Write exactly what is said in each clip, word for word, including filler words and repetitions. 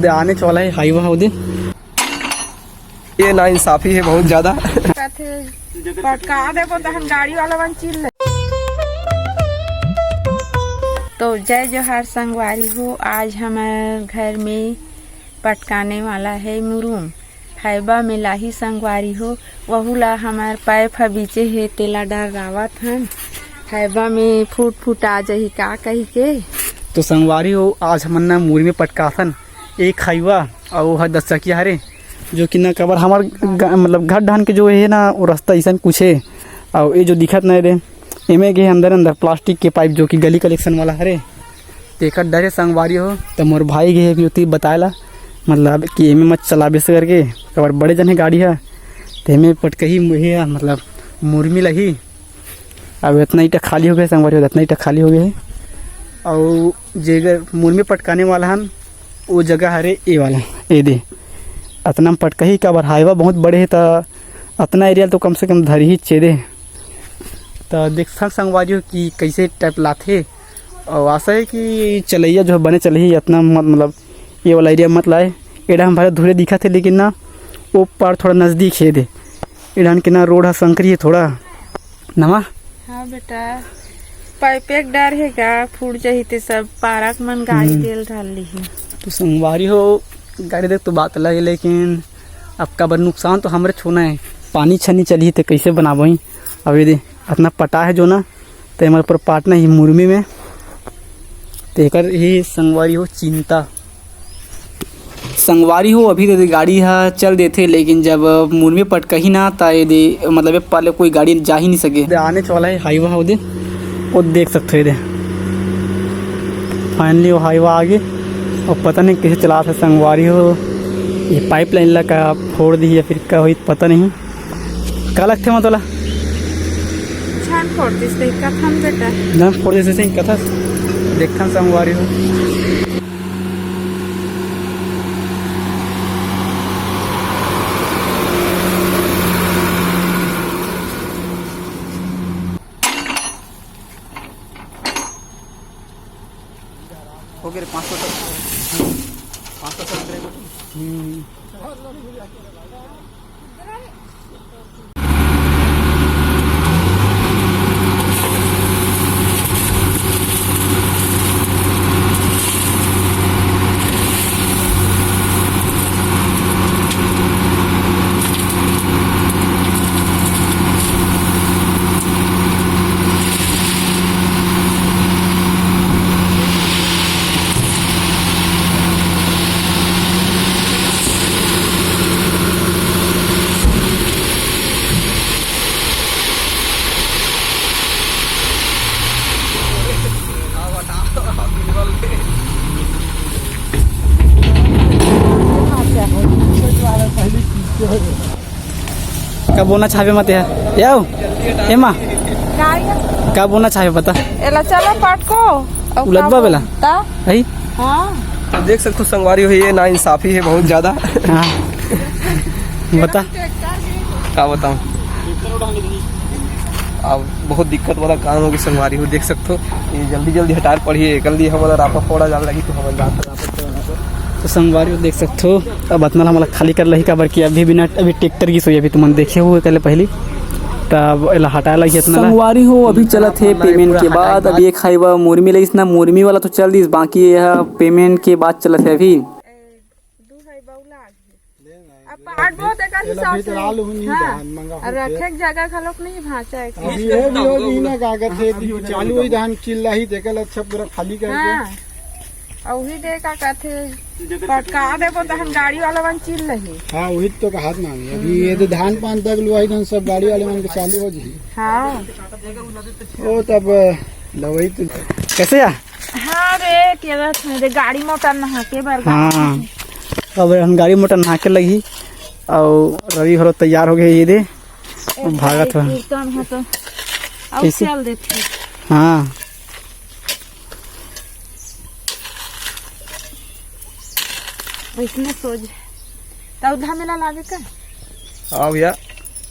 दे आने वाला है हाईवा हो दे। ये ना इंसाफी है बहुत ज्यादा। कथे पटका देबो तहन गाड़ी वाला मन चिल्ले। तो जय जोहार संगवारी हो, आज हमर घर में पटकाने वाला है मुरुम। हाईवा में लाही संगवारी हो, वहू ला हमर पाइप ह बीचे हे, तेला डरावत हन हाईवा में फूट फूट आ जाही का कही के। तो संगवारी हो, आज हमन ना मुरुम पटकाथन एक हाईवा, अउ ओह दस चकिया हरे, जो कि ना कबर हमर ग-, मतलब घर ढान के जो है ना, वो रास्ता ऐसा कुछ है। अउ ये जो दिखत नहीं रे, एमे गे अंदर अंदर प्लास्टिक के पाइप, जो कि गली कलेक्शन वाला हरे, तेकर डरे संगवारी हो। तो मोर भाई गे हे अभी ओती बताए ला, मतलब कि एमे मत चलाबे से करके, कबर बड़े जन है गाड़ी है, तो एमे पटकही मुहे, मतलब मुरुम लही। अब इतना ईटा खाली हो गया संगवारी हो, इतना ईटा खाली हो गया है। और जे अगर मुरुम पटकाने वाला हन, वो जगह हरे ये वाला, ये दे। अतना में पटकही, काबर हाईवा बहुत बड़े है, त अतना एरिया तो कम से कम धरही चेदे। त देख संग संगवारी हो कि कैसे टाइप लाथे। और आशा है कि चलैया जो है बने चलही, अतना मत, मतलब ये वाला एरिया मत लाए। एडा हम भले धुरे दिखा थे, लेकिन ना वो पार थोड़ा नजदीक है दे। एडान के ना रोड ह संकरी है थोड़ा। नमा? हाँ बेटा, पाइप एक डर है का फूट जाही ते सब पारक मन गाड़ी हम्म। तेल डाल ली है। तो संगवारी हो, गाड़ी देख तो बात अलग है, लेकिन अब काबर नुकसान तो हमरे छूना है। पानी छनी चली ते कैसे बनाबो ही? अब ये दे, इतना पटा है जो ना, तो हमारे ऊपर पाटना ही मुरुम में। तो एकर ही संगवारी हो चिंता। संगवारी हो, अभी तो गाड़ी ह चल देथे, लेकिन जब मुरुम पटकही ना, त ये दे, मतलब ये पाले कोई गाड़ी जा ही नहीं सके। दे आने वाला है हाईवा, वो दे, वो देख सकते हो, ये दे, फाइनली वो हाईवा आ गए। और पता नहीं कैसे चलाथे संगवारी हो, ये पाइपलाइन ला का फोड़ दी या फिर का हुई, पता नहीं। का लगथे मतलब? छान फोड़ दिस ते कथन बेटा। ना फोड़ दिस ते कथस। देखथन संगवारी हो। हो गए रे पाँच सौ तक। पाँच सौ तक। हम्म। का बोना चाहबे मत यार? याओ, एमा, का ये? का बोना चाहबे बता? एला चला पटको। अउ उलटबा का बेला? बोलता? अही? हाँ। तो देख सकते हो संगवारी हो, ये ना इंसाफी है बहुत ज्यादा। हाँ। बता। का बताऊँ? अब बहुत दिक्कत वाला काम हो गया संगवारी हो, देख सकते हो। ये जल्दी जल्दी हटार पड़ी है, कल दी हमारा रापा फोड़ा जान लगी तो हमारे रापा। तो संगवारी हो देख सकते हो, अब अतना ला हमला खाली कर लही, काबर कि अभी बिना, अभी ट्रैक्टर की सोई, अभी तुमन देखे हुए पहले पहली, तब एला हटाए लगी अतना ला। संगवारी हो, अभी चलत हे पेमेंट के बाद। अभी एक हाईवा मुरमी लगिस ना, मुरमी वाला तो चल दिस, बाकी यह पेमेंट के बाद चलत हे अभी। दू हाईवा लाग हे। अब पाट बहुत एकर एला हिसाब से। भीतरा लुहूँ नहीं हाँ। धान मंगा और होके। रखे के जगह घलोक नहीं भांचा है। अभी ये भी हो जी ना, का कहत हे, अभी चालू ही धान चिल्ला ही, तेकर अच्छा पूरा खाली करके। हाँ। और वही दे का कहत हे, पटका देबो तहन गाड़ी वाला मन चिल्ला ही। हाँ, वही तो कहत ना। अभी ये तो धान पान तक लुआई, धान सब गाड़ी वाले मन के चालू हो जी। हाँ। ओ तब लवई तो कैसे या? हाँ रे, केरा था रे, गाड़ी मोटर नहा के बर हाँ। अब हम गाड़ी मोटर नहा के लगी, और रवि घलो तैयार हो गए, ये दे, ए, भागत भाई, हो। कुर्ता में हो तो, और कैसे? चल देते। हाँ। इसमें सोच, तौधा मेला लागे का? हाँ भैया।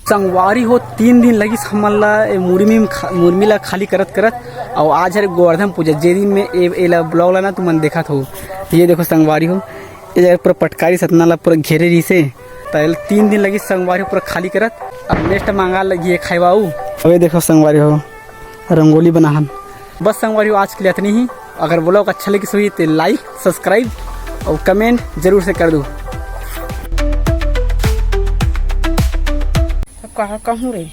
संगवारी हो, तीन दिन लगिस हमन ला ए मुरमी में खा-, मुरमी ला खाली करत करत। अउ आज हरे गोवर्धन पूजा, जे दिन में ए, एला ब्लॉग लाना तुमन देखत हो। ये देखो संगवारी हो, ये जगह पूरा पटकारी सतना ला पूरा घेरे रहिसे, त एला तीन दिन लगी संगवारी हो पूरा खाली करत। अब next मंगा लगी ये खाइबा अउ। अबे देखो संगवारी हो, रंगोली बनाहन। बस संगवारी हो, आज के लिए इतनी ही। अगर vlog अच्छा लगिस होही तो like, subscribe अउ comment जरूर से कर दो। अब कहाँ कहूँ रे?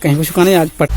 कहीं कुछ का नहीं, आज पट